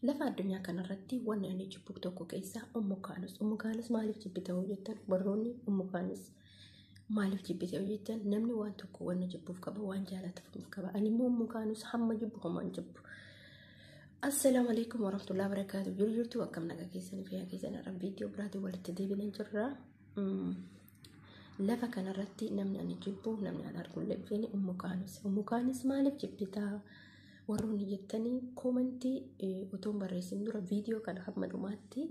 Lafa addunyaa kanarratti wanni ani jibbu tokko keessaa Ummu Kaanus. Ummu Kaanus maaliif jibbite hoo jettan, warroonni Ummu Kaanus maaliif jibbite hoo jettan, namni waan tokko wanna jibbuuf qaba, waan jaalatuuf qaba. Ani immoo Ummu Kaanus hamma jibbu homaan jibbu. Assalaamu alaikum warahmatullahi wabarakatuh. Jiru jirtu, akkam nagaa keessanii, fayyaa keessan? Irra viidiyoo biraatiin walitti deebinee jirra. Lafa kanarratti namni ani jibbu, namni ani arguu hin feene Ummu Kaanus. Ummu Kaanus maaliif jibbitaa warroonni jettanii, koomentii otoo hin barreessin dura viidiyoo kana hamma dhumaatti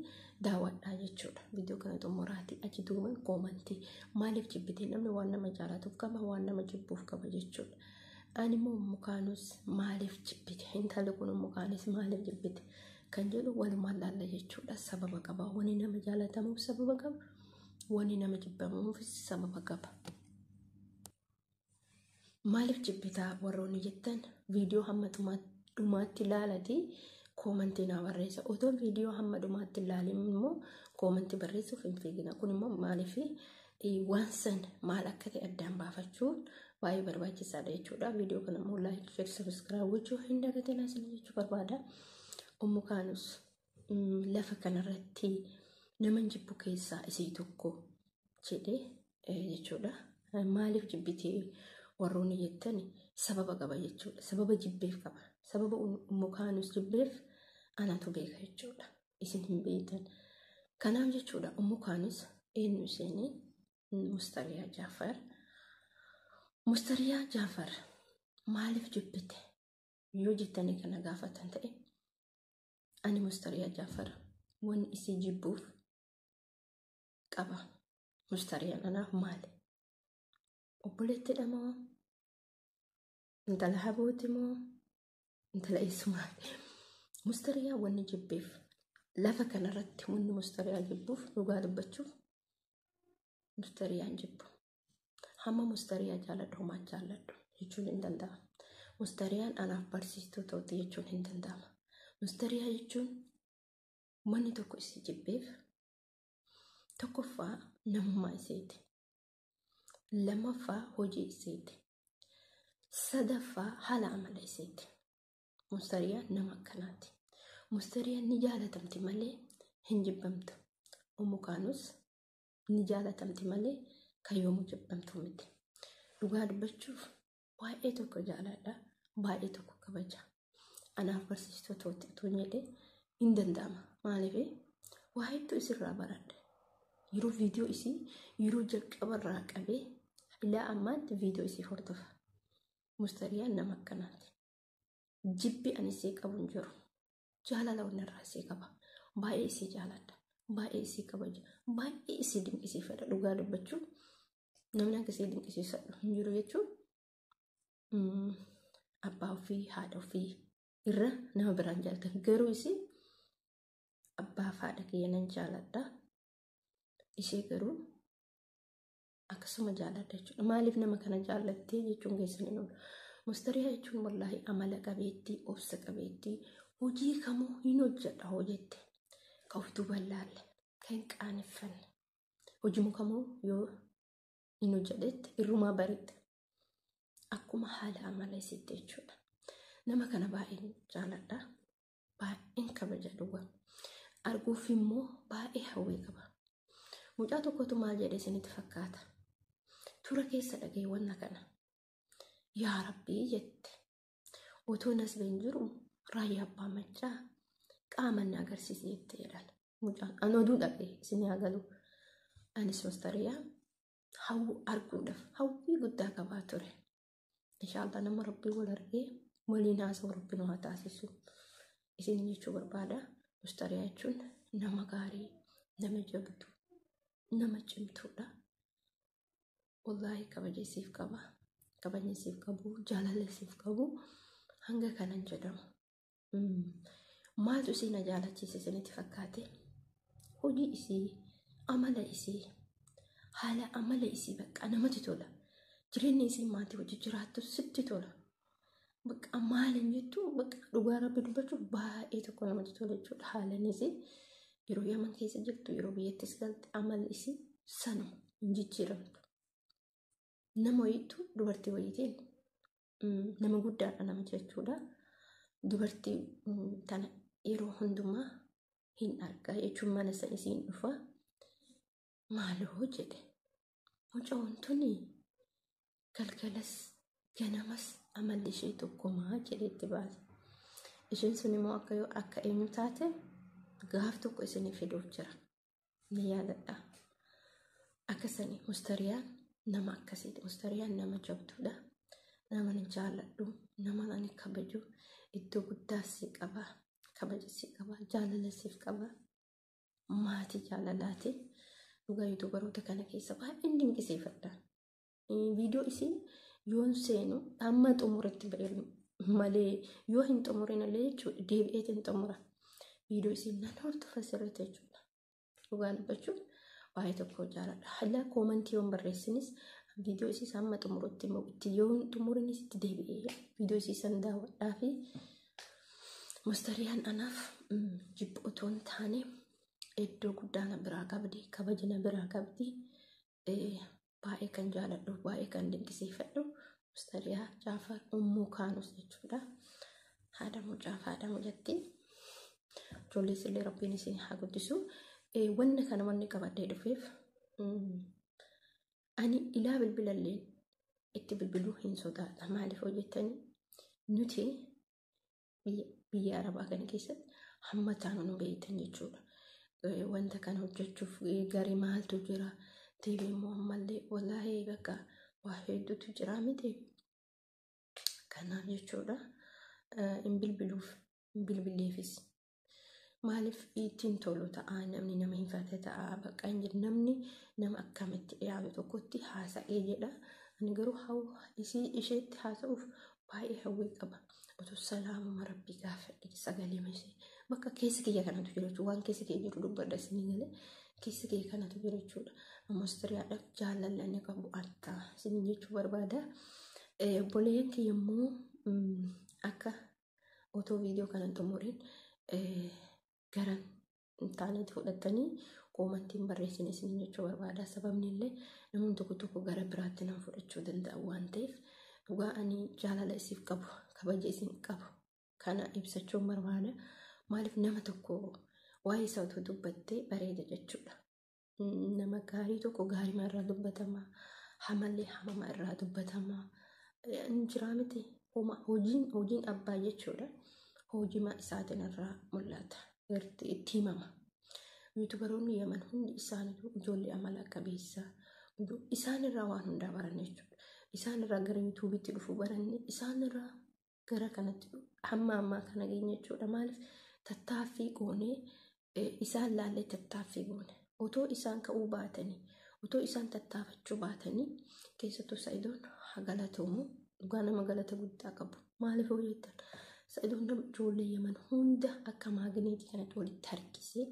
daawwadhaa jechuudha. Viidiyoo kana xumuraati achi duuban koomentii maaliif jibbite. Namni waan nama jaalatuuf qaba, waan nama jibbuuf qaba jechuudha. Ani immoo Ummu Kaanus maaliif jibbite, intalli kun Ummu Kaanus maaliif jibbite kan jedhu walumaan laalla jechuudha. Sababa qaba. Wani nama jaalatamuuf sababa qaba. Wani nama jibbamuufis sababa qaba. Maaliif jibbitaa warroonni jettan, viidiyoo hamma dhumaatti ilaalati koomantii naa barreessa. Otoo viidiyoo hamma dhumaatti ilaalin immoo koomantii barreessuuf hin fiigina. Kun immoo maaliif, waan san maal akka ta'e addaan baafachuun baay'ee barbaachisaadha jechuudha. Viidiyoo kana immoo like, share, subscribe gochuu hin dagatinaa isin jechuu barbaada. Ummu Kaanus lafa kanarratti nama jibbu keessaa isii tokko jedhee jechuudha. Maaliif jibbitee warroonni jettan, sababa qaba jechuudha. Sababa jibbeef qaba. Sababa Ummu Kaanus jibbeef anatu beeka jechuudha. Isin hin beektan. Kanaaf jechuudha, Ummu Kaanus eenyu isheenii? Mustariyaa Jaafar. Mustariyaa Jaafar maaliif jibbite yoo jettanii kana gaafatan ta'e, ani Mustariyaa Jaafar wanni isii jibbuuf qaba. Mustariyaan anaaf maali? Obboleettidha moo? Intala habooti moo? Intala eessumaati? Mustariyaa wanni jibbeef, lafa kanarratti wanni Mustariyaa jibbuuf, dhugaa dubbachuuf Mustariyaan jibbu. Hamma Mustariyaa jaalladhu homaan jaalladhu jechuun hin danda'amu. Mustariyaan anaaf barsiistuu ta'utti jechuun hin danda'ama. Mustariyaa jechuun wanni tokko isii jibbeef, tokkoffaa namummaa isiiti. Lammaffaa hojii isiiti. Sadaffaa haala amala isiiti. Mustariyaan nama akkanaati. Mustariyaan ni jaalatamti malee hin jibbamtu. Ummu Kaanus ni jaalatamti malee kan yoomuu jibbamtu miti. Dhugaa dubbachuuf baay'ee tokko jaaladha. Baay'ee tokko kabaja. Anaaf barsiistuu ta'utti otoo jedhee hin danda'ama. Maaliif, waa hedduu isirraa baradhe. Yeroo viidiyoo isii yeroo jalqabarraa qabee ilaa ammaatti viidiyoo isii hordofa. Mustariyaan nama akkanaati. Jibbi ani isii qabu hin jiru. Jaalala onnarraa isii qaba. Baay'ee isii jaaladha. Baay'ee isii kabaja. Baay'ee isii dinqisiifadha. Dhugaa dubbachuuf namni akka isii dinqisiifadhu hin jiru jechuun, abbaa ofii, haadha ofii irra nama biraan jaalatan. Garuu isii abbaa fi haadha kiyya nan jaaladha. Ishee garuu akkasuma jaaladha jechuudha. Maaliif nama kana jaallattee jechuun keessan hin oolu. Mustariyaa jechuun wallaahi amala qabeettii, obsa qabeettii, hojii kamuu hin hojjedha hojjette. Kan of duuba laalle, kan hin qaaneffanne. Hojii kamuu yoo hin hojjedhetti irrumaa bareette. Akkuma haala amala isiitti jechuudha. Nama kana baay'een jaaladha. Baay'een kabaja dhugaa. Arguuf immoo baay'ee hawwii qaba. Mucaa tokkotu maal jedhe isinitti fakkaata? Tura keessa dhagee wanna kana. Yaa Rabbii jette. Otoo Nasreen jiru Raayyaa Abbaa Maccaa qaama na agarsiise jette jedhan. Mucaan an oduu dhagee isin haa galu. Anis Mustariyaa hawwu arguudhaaf hawwii guddaa qabaa ture. Inshaallah nama Rabbii wal argee waliin haasa'u Rabbi nu haa taasisu. Isin jechuu barbaada. Mustariyaa jechuun nama gaarii, nama jabdu, nama cimtuudha. Wallaahi kabaja isiif qaba. Kabajni isiif qabu, jaalala isiif qabu hanga kanan jedhamu. Maaltu isii na jaalachiise isinitti fakkaate? Hojii isii, amala isii, haala amala isii bakka namatti tola. Jireenyi isii maatii hojii jiraattu sitti tola. Bakka maal hin jettu, bakka dhugaa Rabbi dubbachuuf baay'ee tokko namatti tola jechuudha. Haalan isii yeroo Yaman keessa jirtu, yeroo biyyattis galte amalli isii sanuma, hin jijjiiramtu. Nama wayiitu dubartii wayiitiin, nama guddaadha namicha jechuudha. Dubartii tana Yeroo hundumaa hin argaa jechuun mana san isiin dhufa. Maaloo jedhe. Mucoon tuni galgalas ganamas amalli ishee tokkumaa jedhe itti baase. Isheen sun immoo akka yoo akka eenyu taate gaaf tokko isinii fiduuf jira. Ni yaadadha. Akkasanii mustariyaan nama akkasiiti. Mustariyaan nama jabduudha. Nama ni jaalladhu. Nama ani kabaju. Iddoo guddaa sii qaba. Kabaja sii qaba. Jaalala siif qaba. Maatii jaalalaati. Dhugaa yuutuubaroota kana keessa baay'een dinqisiifadha. Viidiyoo isii yoon seenu amma xumuratti ba'e malee yoo hin xumurin illee jechuudha deebi'eetiin xumura. Viidiyoo isii nan hordofa sirriitti jechuudha. Dhugaa dubbachuuf baay'ee tokko jaaladha. Haala koomantii yoon barreessinis viidiyoo isii hamma xumurutti immoo itti yoo hin xumurinis itti deebi'ee viidiyoo isii san daawwadhaa fi mustariyaan anaaf jibba otoo hin taane iddoo guddaa na biraa qabdi, kabaja na biraa qabdi. Baay'ee kan jaaladhu, baay'ee kan dinqisiifadhu Mustariyaa Jaafar Ummuu Kaanus jechuudha. Haadha mucaaf haadha mucatti. Ijoollees illee Rabbiin isin haa guddisu. Wanna kana wanni qabadhee dhufeef ani ilaa bilbilallee itti bilbiluu hin sodaadha. Maaliif hojjettanii nuti biyya Arabaa kana keessatti hamma taanu nu beektan jechuudha. Wanta kana hojjechuuf garee maaltu jira? TV immoo ammallee wallaahi bakka waa hedduutu jira miti. Kanaaf jechuudha hin bilbiluuf hin bilbileefis. Maaliif ittiin tolu ta'a namni nama hin fate ta'a bakka hin jiru namni nama akkamitti dhiyaatu tokkotti haasa'ee jedha. Ani garuu isii isheetti haasa'uuf baay'ee hawwii qaba. Otoo salaamuma rabbii gaafadhe sagalee ishee bakka keessa kiyya kanatu jira jechuudha. Waan keessa kiyya jiru dubbadha isinii galee keessa kiyya kanatu jira jechuudha. Mustariyaadhaaf jaalalli inni qabu adda isinii jechuu barbaada. Obboleeyyan kiyya immoo akka otoo viidiyoo kana hin xumuriin gara hin taanetti fudhatanii koomantiin barreessine isinii jechuu barbaada. Sababni illee namoonni tokko tokko gara biraatti nama fudhachuu danda'an waan ta'eef dhugaa ani jaalala isiif qabu kabaja isin qabu kana ibsachuun barbaada. Maaliif nama tokko waa'ee isaa otoo dubbattee bareeda jechuudha. Nama gaarii tokko gaariima irraa dubbatama. Hamallee hamama irraa dubbatama. Jiraa miti hojiin abbaa jechuudha. Hojii isaatiin irraa mul'ata. Itti himama. Yuutubaroonni Yaman hundi isaaniitu ijoollee amala qabeessa. Isaan irraa waan hundaa baranne jechuudha. Isaan irraa gara yuutuubitti dhufuu baranne isaan irraa gara kanatti hamma ammaa kana geenye jechuudha. Maaliif tattaaffii goonee isaan laallee tattaaffii goone. Otoo isaan ka'uu baatanii, otoo isaan tattaafachuu baatanii keessattuu Sa'idoon haa galatoomu. Dhugaa nama galata guddaa qabu. Maaliif hoo jettan? Sa'idoon nama ijoollee Yaman hunda akka maagneetii kanatti walitti harkisee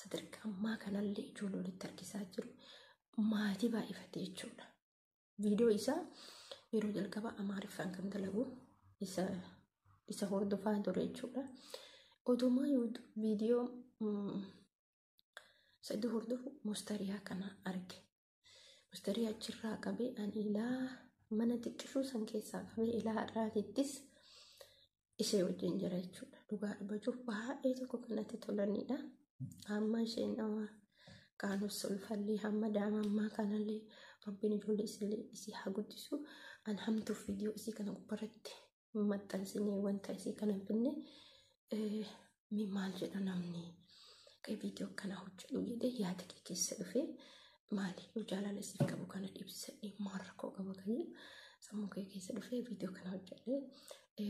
sadarkaa ammaa kanallee ijoollee walitti harkisaa jiru. Maatii baay'ifate jechuudha. Viidiyoo isaa yeroo jalqabaa Amaariffaan kan dalagu isa hordofaa ture jechuudha. Otumaa viidiyoo Sa'idoo hordofu mustariyaa kana arge. Mustariyaa achirraa qabee ani ilaa mana xiqqishuu san keessaa qabee ilaa har'aatittis ishee wajjin jira jechuudha. Dhugaa dubbachuuf baay'ee tokko kan natti tolanidha. Hamma isheen nama kaanus ulfallee hamma daa'ima ammaa kanallee rabbiin ijoollee isillee isii haa guddisu. An hamtuuf viidiyoo isii kana gubbaarratti maxxansinee wanta isii kana hin finne mi maal jedha namni akka viidiyoo kana hojjedhu jedhee yaada kee keessa dhufee maali yoo jaalala isiif qabu kana ibsadhee maal rakkoo qaba kan jedhu sammuu kee keessa dhufee viidiyoo kana hojjedhee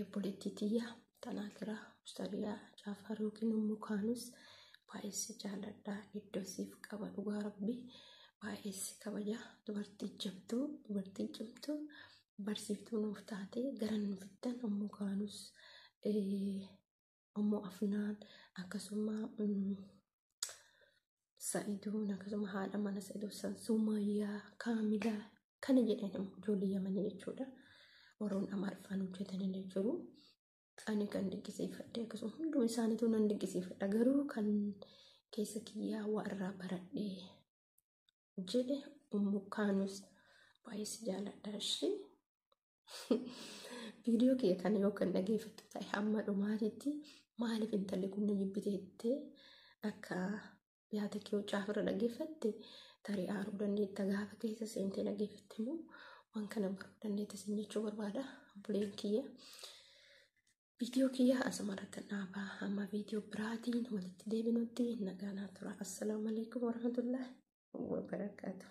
obboleettii tiyyaa tanaa jira Mustariyaa Jaafar yookiin Ummu Kaanus baay'ee si jaaladha iddoo siif qaba dhugaa rabbii baay'ee si kabaja dubartii jabduu dubartii cimtuu barsiiftuu nuuf taate gara nu fiddan Ummu Kaanus Ummu Afnaan akkasuma Sa'iduun akkasuma haadha mana Sa'iduu san Sumayyaa Kaamilaa kana jedhan ijoollee Yamanii jechuudha. Warroon Amaariffaan hojjetan illee jiru. Ani kan dinqisiifadhe akkasuma hunduma isaaniitu nan dinqisiifadha. Garuu kan keessa kiyyaa waa irraa baradhee jedhe Ummu Kaanus baay'ee si jaaladha ishee. Viidiyoo kiyya kana yoo kan dhageeffattu ta'e hamma dhumaatitti Maaliif intalli kun na jibbite jettee akka yaada kee caafirra dhaggeeffatte tarii aaruu dandeetta. Gaafa keessa seentee dhaggeeffatte immoo waan kana baruu dandeetta sin jechuu barbaada. Obboleen kiyya. Viidiyoo kiyya asumarratti dhaabaa. Amma viidiyoo biraatiin walitti deebinutti nagaa naa tura. Assalaamu alaikum warahmatullahi wabarakaatuh.